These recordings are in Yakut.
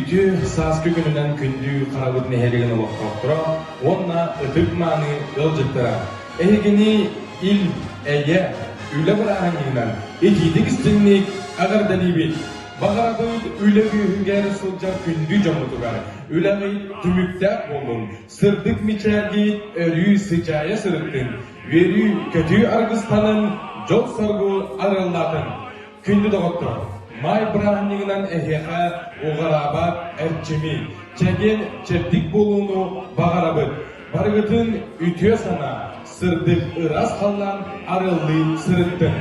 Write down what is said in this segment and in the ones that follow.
Үтүө сааскы күнүнэн күндү Харабыт нэһилиэгин олохтоохторо уонна ытык-мааны ыалдьыттара! Эһигини ил, эйэ, үлэ бырааһынньыгынан итиитик-истиҥник эҕэрдэлиибит! Баҕарабыт үлэ үөһүгэр сылдьар күндү дьоммутугар үлэҕит түмүктээх буоллун, сырдык мичээргит өрүү сыдьаайа сырыттын, үөрүү-көтүү аргыстанын, дьол-соргу арыаллаатын! Күндү доҕоттор, маай бырааһынньыгынан эһиэхэ уҕараабат эрчими, чэгиэн чэбдик буолууну баҕарабыт. Барыгытын үтүө санаа, сырдык ыраас халлаан арыаллыы сырыттын!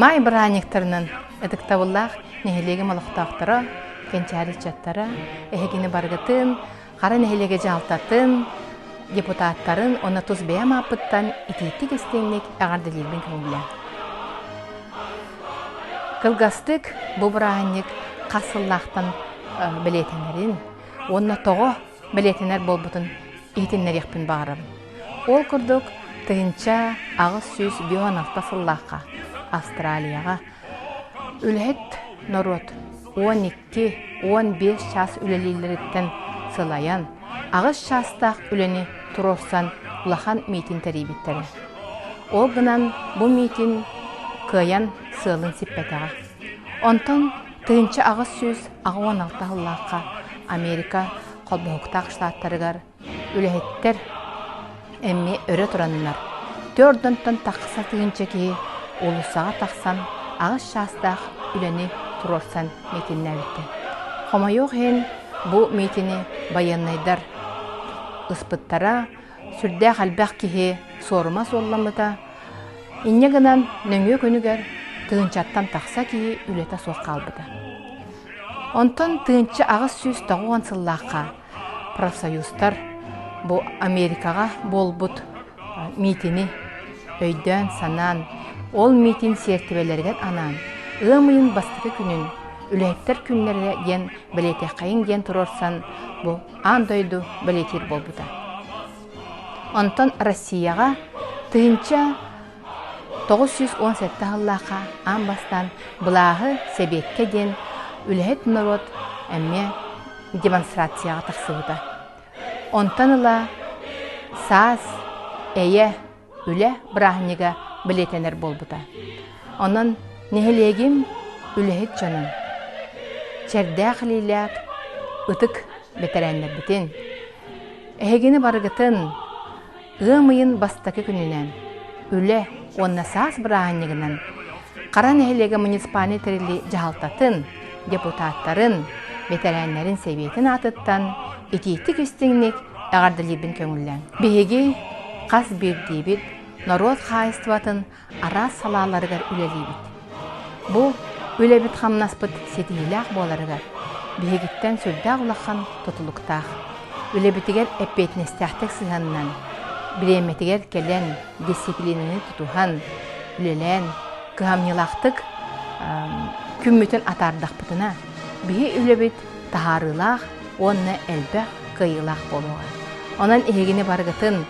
Маай бырааһынньыктарынан ытыктабыллаах нэһилиэгим олохтоохторо, кэнчээри ыччаттара, эһигини барыгытын Хара нэһилиэгэ дьаһалтатын, депутаттарын уонна тус бэйэм ааппыттан итиитик-истиҥник эҕэрдэлиирбин көҥүллээн. Кылгастык бу бырааһынньык хас сыллаахтан бэлиэтэнэрин уонна тоҕо бэлиэтэнэр буолбутун иһитиннэриэхпин баҕарабын. Ол курдук, 1856 сыллаахха Австралияҕа үлэһит норуот 12 15 чаас үлэлииллэриттэн сылайан, аҕыс чаастаах үлэни туруорсан улахан миитин тэрийбиттэрэ. Ол гынан бу миитин кыайан сыалын сиппэтэҕэ. Онтон 1886 сыллаахха Америка Холбоһуктаах Штаттарыгар Үлэһиттэр эмиэ өрө тураннар, төрдөнтөн тахса тыһыынча киһи уулуссаҕа тахсан аҕыс чаастаах үлэни туруорсан миитиннээбиттэр. Хомойуох иһин, бу миитини байыаннайдар ыспыттара, сүрдээх элбэх киһи суорума суолламмыта. Инньэ гынан нөҥүө күнүгэр тыһыынчаттан тахса киһи үлэтэ суох хаалбыта. Онтон 1890 сыллаахха профсоюзтар бу Америкаҕа буолбут миитини өйдөөн-санаан, ол миитин сиэртибэлэригэр анаан, ыам ыйын бастакы күнүн үлэһиттэр күннэрэ диэн бэлиэтиэххэйиҥ диэн туруорсан бу аан дойду бэлиэтиир буолбута. Онтон Россияҕа 1997 сыллаахха аан бастаан былааһы сэбиэккэ диэн үлэһит норуот эмиэ демонстрацияҕа тахсыбыта. Онтон ыла саас, эйэ, үлэ бырааһынньыга бэлиэтэнэр буолбута. Онон нэһилиэгим үлэһит дьонун, чэрдээх илиилээх ытык бэтэрээннэрбитин, эһигини барыгытын Ыам ыйын бастакы күнүнэн, Үлэ уонна саас бырааһынньыгынан Хара нэһилиэгэ муниципальнай тэриллии дьаһалтатын, депутаттарын, бэтэрээннэрин сэбиэтин аатыттан итиитик-истиҥник эҕэрдэлиирбин көҥүллээҥ. Биһиги хас биирдиибит норуот хаһаайыстыбатын араас салааларыгар үлэлиибит. Бу үлэбит-хамнаспыт ситиһиилээх буоларыгар биһигиттэн сүрдээх улахан тутулуктаах. Үлэбитигэр эппиэтинэстээхтик сыһыаннан, бириэмэтигэр кэлэн, дисциплинаны тутуһан, үлэлээн, кыһамньылаахтык күммүтүн атаардахпытына, биһи үлэбит таһаарыылаах уонна элбэх кыайыылаах буолуоҕа. Онон эһигини барыгытын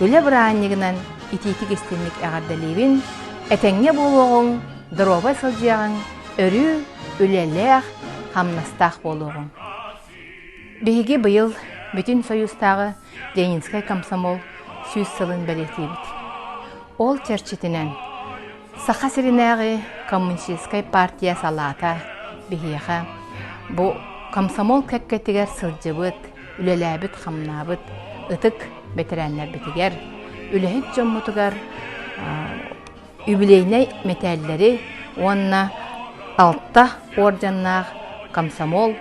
Үлэ бырааһынньыгынан итиитик-истиҥник эҕэрдэлиибин, этэҥҥэ буолуоҕуҥ, доруобай сылдьыаҕыҥ, өрүү үлэлээх, хамнастаах буолуоҕуҥ. Биһиги быйыл Бүтүн Союзтааҕы Ленинскэй комсомол 100 сылын бэлиэтиибит. Ол чэрчитинэн Саха сиринээҕи коммунистическай партия салаата биһиэхэ бу комсомол кэккэтигэр сылдьыбыт, үлэлээбит-хамнаабыт ытык бэтэрээннэрбитигэр, үлэһит дьоммутугар юбилейнай мэтээллэри уонна алта орденнаах комсомол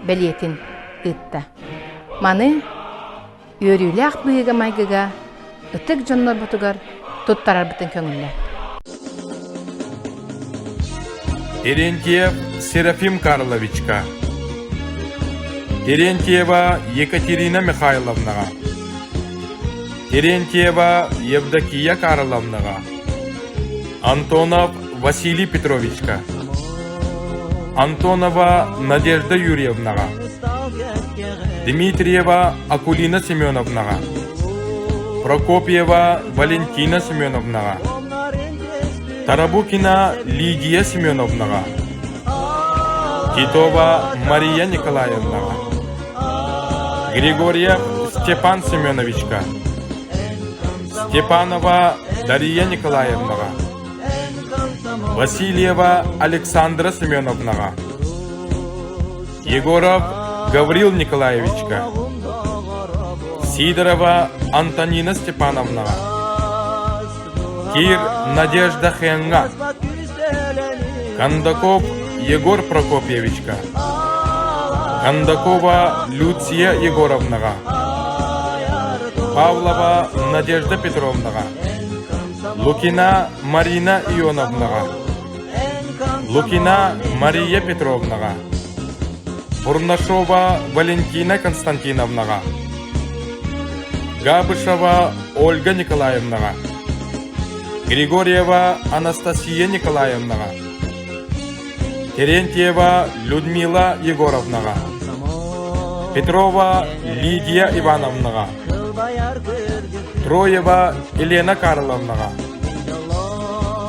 бэлиэтин ыытта. Маны үөрүүлээх быһыыга-майгыга ытык дьоннорбутугар туттарарбытын көҥүллэ. Терентьев Серафим Карловичка Терентьева Екатерина Михайловнаҕа Терентьева Евдокия Карловнаҕа Антонов Василий Петровичка Антонова Надежда Юрьевнаҕа Дмитриева Акулина Семеновнаҕа, Прокопьева Валентина Семеновнаҕа, Тарабукина Лидия Семеновнаҕа. Титова Мария Николаевнаҕа, Григорьев Степан Семеновичка, Степанова Дария Николаевнаҕа, Васильева Александра Семеновнаҕа, Егоров Гаврил Николаевичка, Сидорова Антонина Степановнаҕа, Кир Надежда Хеҥҥа, Кондаков Егор Прокопьевичка, Кондакова Люция Егоровнаҕа, Павлова Надежда Петровнаҕа, Лукина Марина Ионовнаҕа, Лукина Мария Петровнаҕа, Бурнашова Валентина Константиновнаҕа, Габышева Ольга Николаевнаҕа, Григорьева Анастасия Николаевнаҕа, Терентьева Людмила Егоровнаҕа, Петрова Лидия Ивановнаҕа, Троева Елена Карловнаҕа,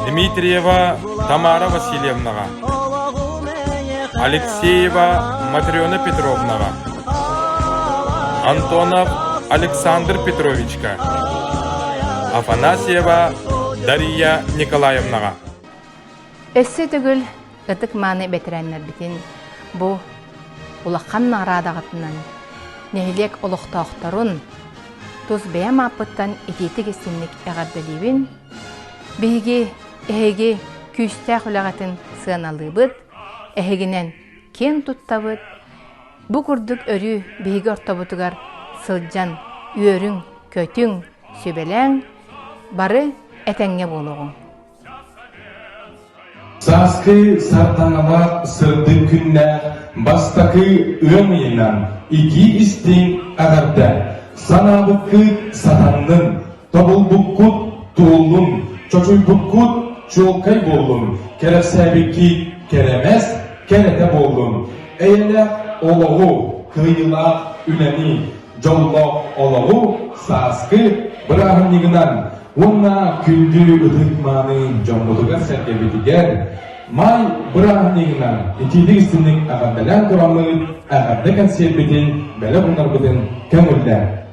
Дмитриева Тамара Васильевнаҕа, Алексеева Матрена Петровнаҕа, Антонов Александр Петровичка, Афанасьева Дария Николаевнаҕа. Өссө төгүл ытык-мааны бэтэрээннэрбитин бу улахан наҕараадаҕытынан нэһилиэк олохтоохторун тус бэйэм ааппыттан итиитик-истинник эҕэрдэлиибин. Биһиги эһиги күүстээх үлэҕитин сыаналыыбыт, эһигинэн киэн туттабыт. Бу курдук өрүү биһиги ортобутугар сылдьан үөрүҥ, көтүҥ, сүбэлээҥ, бары этэҥҥэ буолуоҕуҥ. Сааскы сардаҥалаах сырдык күннээх бастакы ыам ыйынан итии-истиҥ эҕэрдэ! Санаабыккыт сатаннын, тобулбуккут туоллун, чочуйбуккут чуолкай буоллун, кэрэхсээбиккит кэрэмэс кэрэтэ буоллун! Эйэлээх олоҕу, кыайыылаах үлэни, дьоллоох олоҕу сааскы бырааһынньыгынан Уонна күндү ытык-мааны дьоммутугар-сэргэбитигэр Маай бырааһынньыгынан итиитик-истиҥник эҕэрдэлээн тураммыт эҕэрдэ кэнсиэрбитин бэлэх уунарбытын көҥүллээ.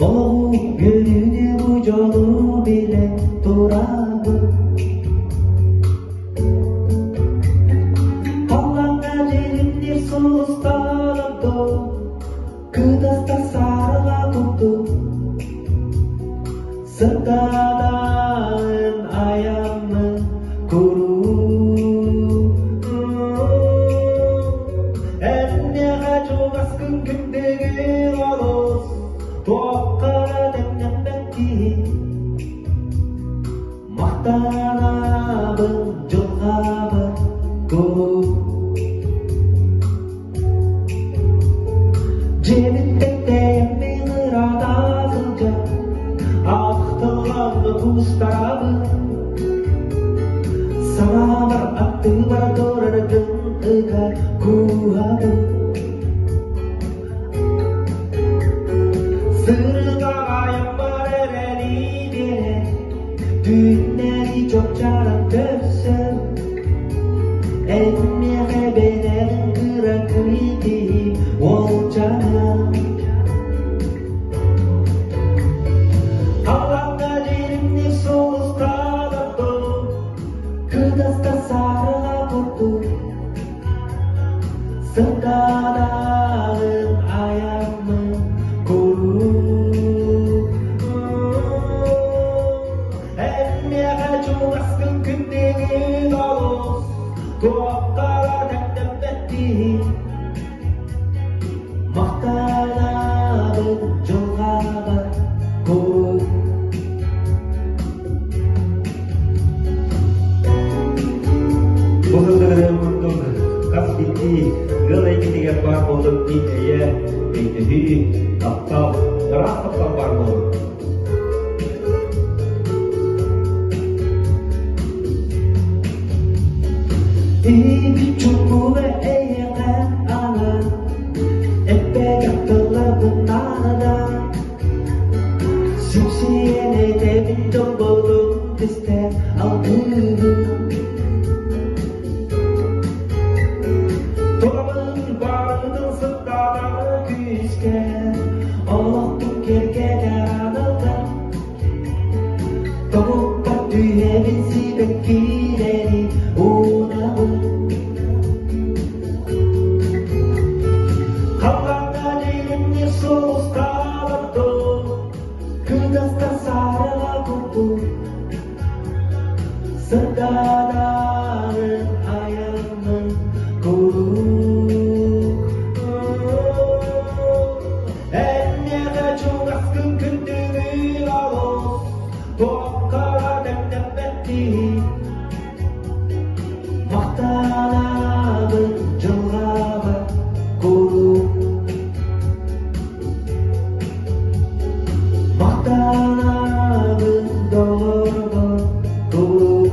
Олоҕу үөрүүнү бу дьолу билэн турабын. Халлааҥҥа дьиримниир сулустарым кытаста саарыла курдук Сырдаатаҕын айаммын куруук Эннэҕэ чугаскын күндүгүр олус туохха да тэҥнэммэт киһи Махтанабын дьылҕабар куруук Дьиэбиттэн тэйэммин ыраата сылдьан, ахтылҕаҥҥа куустарабын. Санаабар аттыбар тураргын ыга кууһабын. Сырдаҕайыммар эрэли биэрэн, түүннэри чопчааран көрсөн, Эн миэхэ бэлэҕиҥ кыракый киһи уолчаана. Халлааҥҥа дьиримни сулустаабаттым, кытаста саарыла курдук Сырдаатаҕын айаммын куруук. Эн миэхэ чугаскын күндүгүн олус, туохха да тэҥнэммэт киһи. Махтанабын дьылҕабар куруук. Бу сылдьыгырыам курдук хас биирдии ыал эйгэтигэр баар буоллун дии эйэ, өйдөһүү, таптал, ыраас таптал баар буоллун. Иһибит чуҥкуга эйиэхэ анаан, эппэтэх тылларбын наада. Сипсийэн этэбин дьолбутун кистээн алгыыбын. Турабын барытын сыттаатаҕы күүскэ, Олохпут кэргэтэ аналга, Тобукпар түһэбин сибэккилэри уунабын. Халлааҥҥа дьиримниир сулустаабаттым, Кытаста саарыла курдук Сырдаатаҕын айаммын куруук. Эн миэхэ чугаскын күндүгүн олус, туохха да тэҥнэммэт киһи. Махтанабын дьылҕабар куруук. Махтанабын доҕорбор куруук.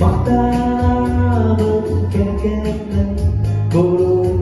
Махтанабын кэргэммэр куруук.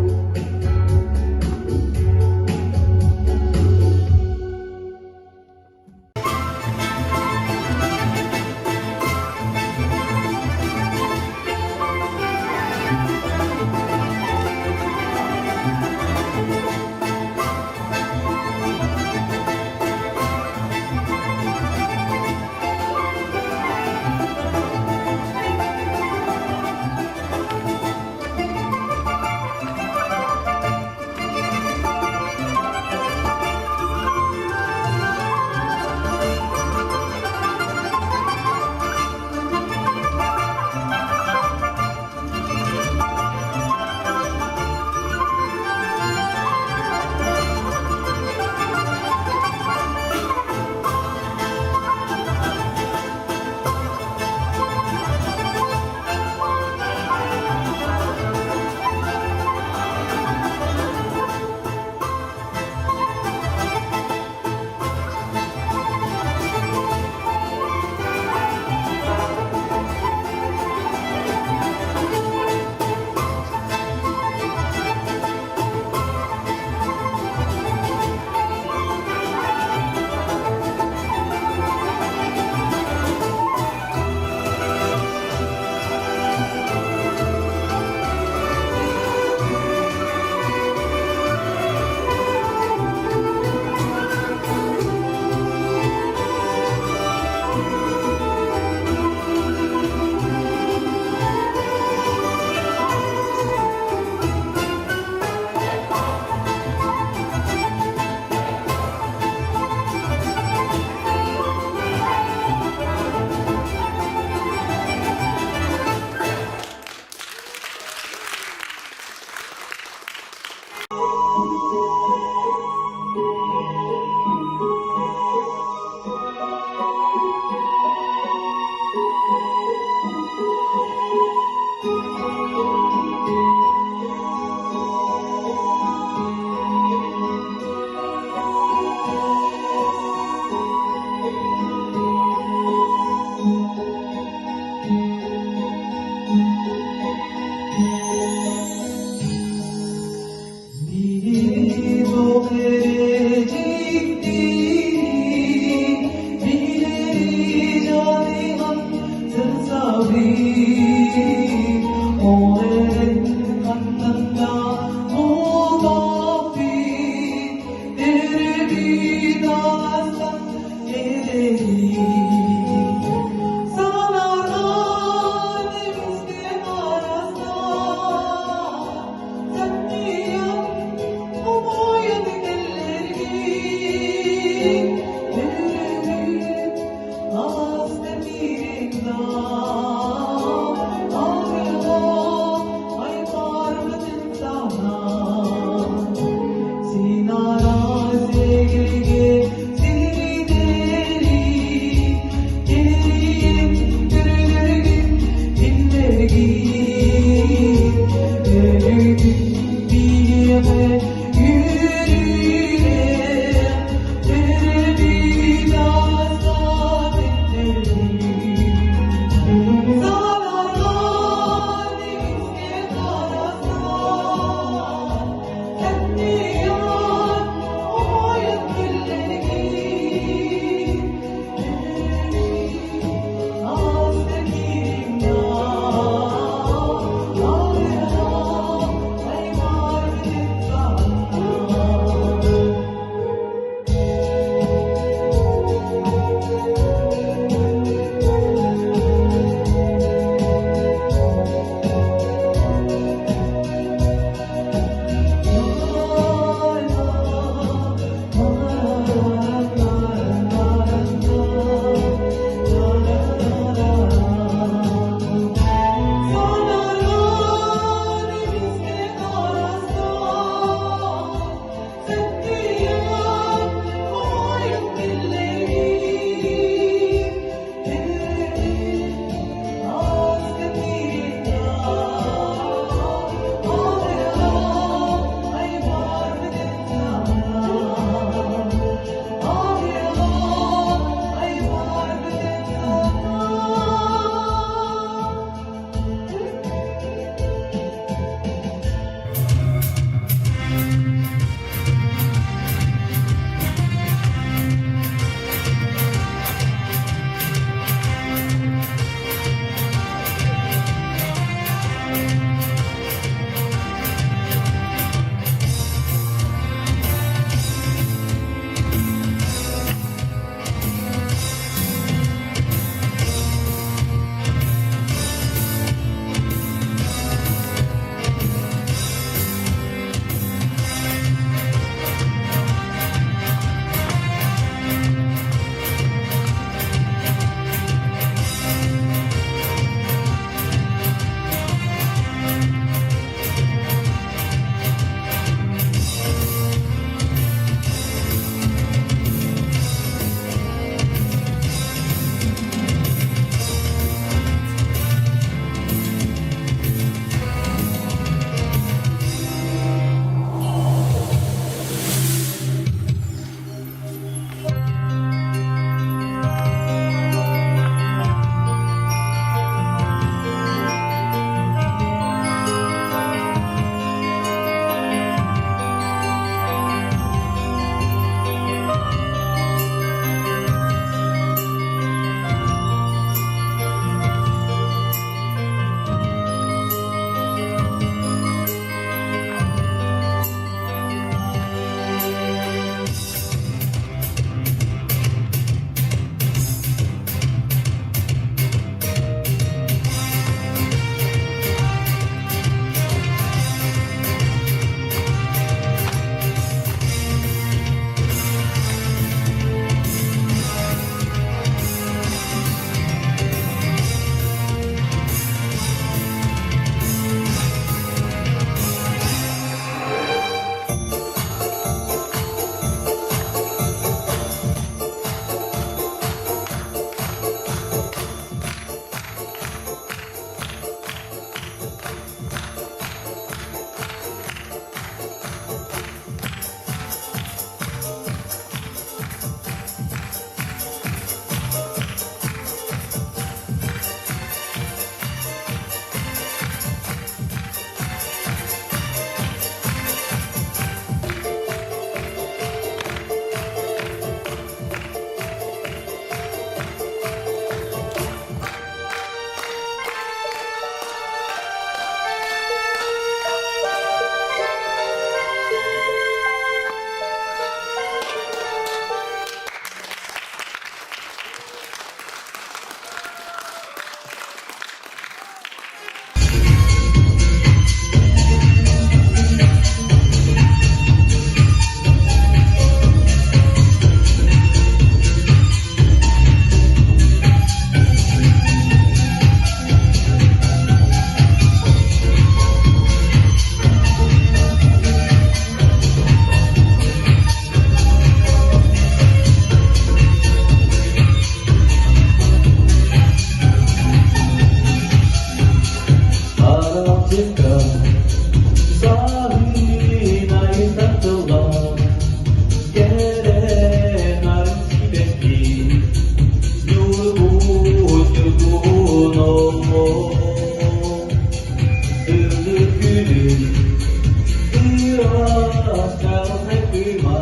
Кыыма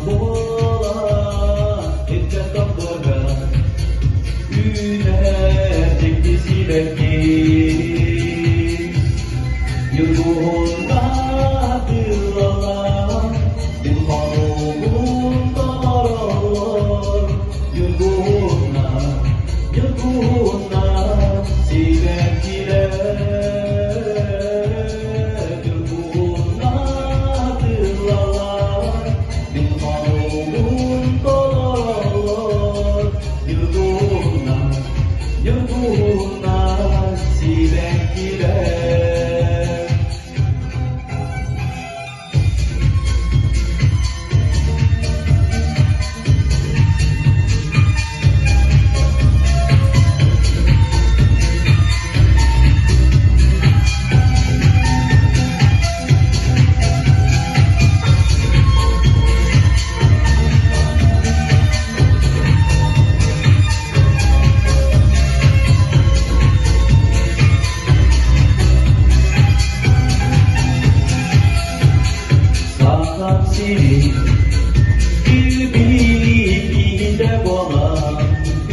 буолан ирдэ томторго Үүнэр дьикти сибэкки Ньургуһуннар тыллаллар, мин хонугун толороллор. Ньургуһуннар, ньургуһуннар сибэккилэр. Ньургуһуннар тыллаллар, мин хонугун толороллор. Ньургуһуннар, ньургуһуннар сибэккилэр. Сахам сирин килбиитэ буолан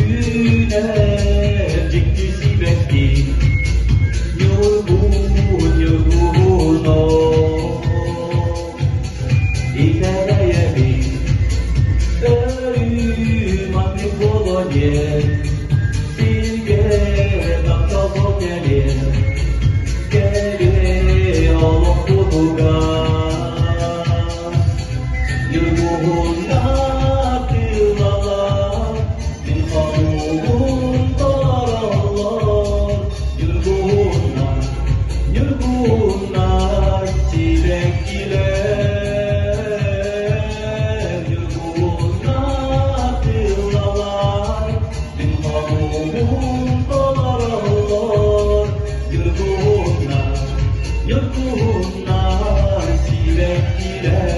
үүнэр дьикти сибэкки ньургуһун ньургуһуно итэҕэйэбин өрүү маннык буолуо диэн сиргэ таптал кэлиэ кэлиэ олохпутугар Ньургуһуннар тыылалар, мин хонугум толороллор. Ньургуһуннар, ньургуһуннар сибэккилэр. Ньургуһуннар тыылалар, мин хонугум толороллор. Ньургуһуннар, ньургуһуннар сибэккилэр.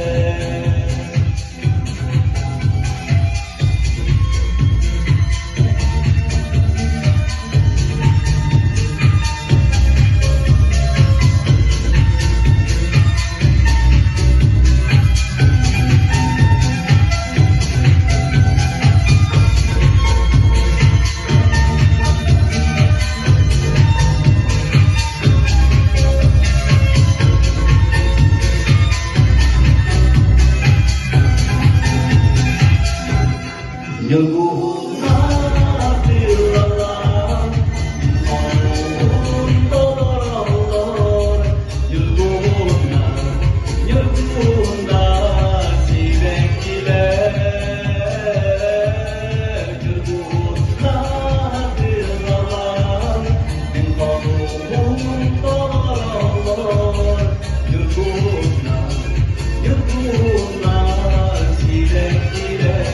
Ньургуһуннар тыылалар, хонугун толороллор. Ньургуһуннар, ньургуһуннар сибэккилэр. Ньургуһуннар тыылалар, мин хонугун толороллор. Ньургуһуннар, ньургуһуннар сибэккилэр.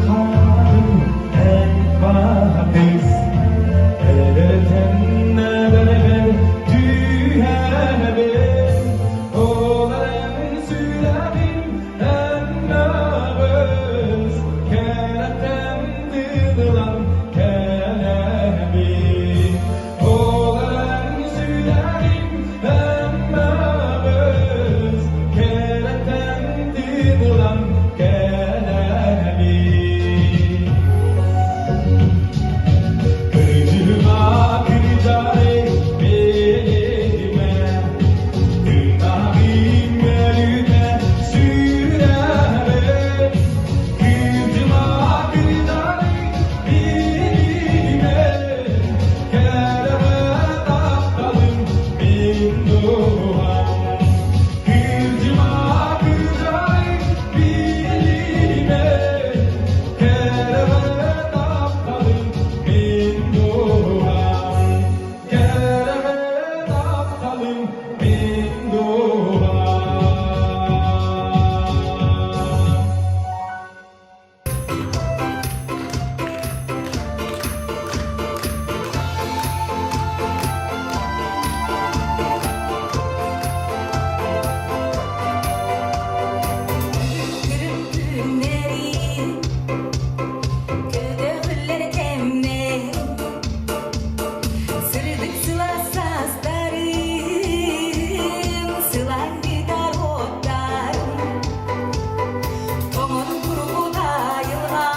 хаатын эн баатыс Эдэртэн эдэрбэр түһэбин Ол эрэн сүрэҕим эн мабыс Кэрэттэн тыылан кэлэбин Ол эрэн сүрэҕим эн мабыс Кэрэттэн тыылан кэлэбин Kırcıma kırcay belime Tırnağım ölüme sürer Kırcıma kırcay belime Kereme takalım bin duvar Kırcıma kırcay belime Kereme takalım bin duvar Kereme takalım bin duvar. Күннэри көтөҕүллэр кэмнэр Сырдык сылаас саастарым сылаанньытар уоттарым Тоҥон турбут айылҕа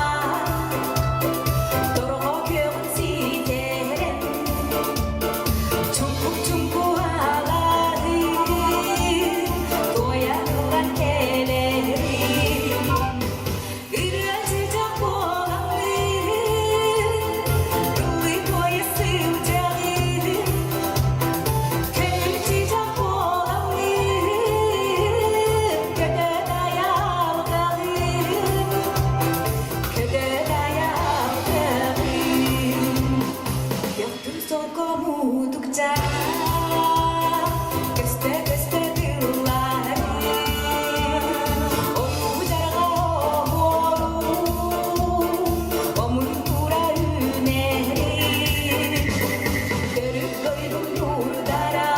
торҕо күөҕүн ситэрэн Чуҥкук-чуҥку алаһын туойа ылан кэлэрим Ырыа чычах буоламмын ыллыы туойа сылдьаҕын Көҥүл чычах буоламмын көтө дайалҕаҕын Көтө дайалҕаҕын Төхтүр солко мутукча көстө-көстө тылларын Ойуу-дьарҕа оһуорун омун-тура үүнэрин Төрүт дойдум нуурдара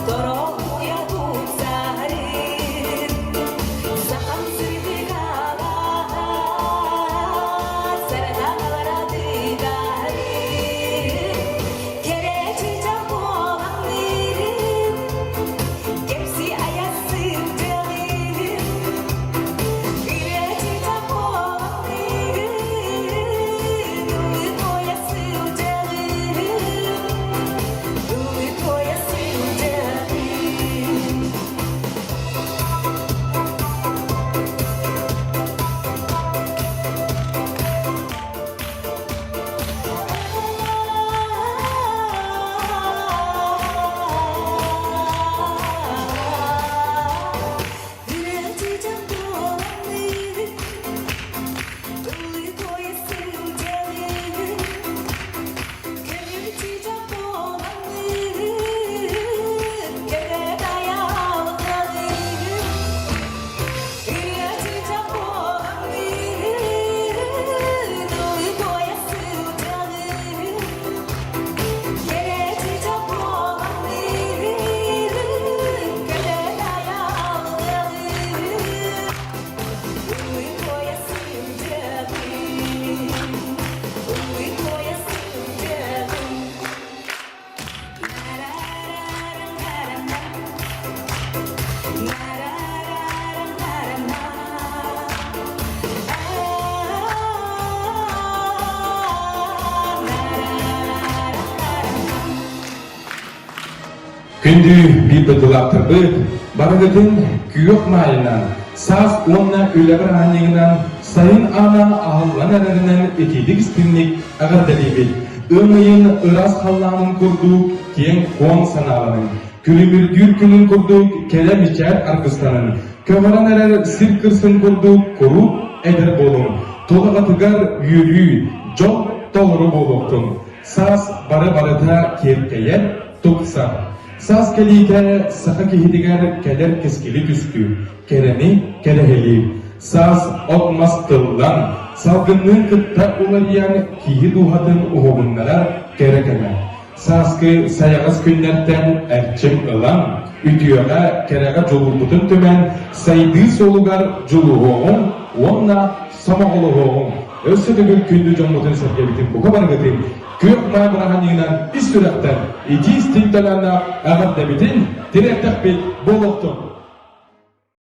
торохуйа тупсарын Сахам сырдык алаһа сардаҥалара тыгарын Кэрэ чыычаах буолаҥныырын кэпси айас сылдьалыырын Ырыа чыычаах буолаҥныырын ыллыы туойа сылдьалыырын ыллыы туойа сылдьалыырын. Күндү биир дойдулаахтарбыт, барыгытын күөх маайынан, саас уонна үлэ бырааһынньыгынан сайын аана аһыллан эрэринэн итиитик-истиҥник эҕэрдэлиибит. Ыам ыйын ыраас халлаанын курдук киэҥ-куоҥ санааланыҥ, күлүмүрдүүр күнүн курдук кэрэ мичээр аргыстаныҥ, көҕөрөн эрэр сир кырсын курдук куруук эдэр буолуҥ, тулаҕытыгар үөрүү, дьол толору буолуохтун. Саас бары-барыта киэркэйэр, тупсар. Саас кэлиитэ саха киһитигэр кэлэр кэскили түстүүр, кэрэни кэрэһилиир. Саас от-мас тыллан, салгынныын кытта уларыйан киһи дууһатын уһугуннарар кэрэ кэмэ. Сааскы сайаҕас күннэртэн эрчим ылан, үтүөҕэ, кэрэҕэ дьулуурбутун түмэн, сайдыы суолугар дьулуһуоҕуҥ уонна сомоҕолоһуоҕуҥ. Өссө төгүл күндү дьоммутун-сэргэбитин бука барыгытын күөх маай быраһанньыгынан ис сүрэхтэн итии истиҥ талааннаах эҕэрдэбитин тириэртэхпит буолуохтун!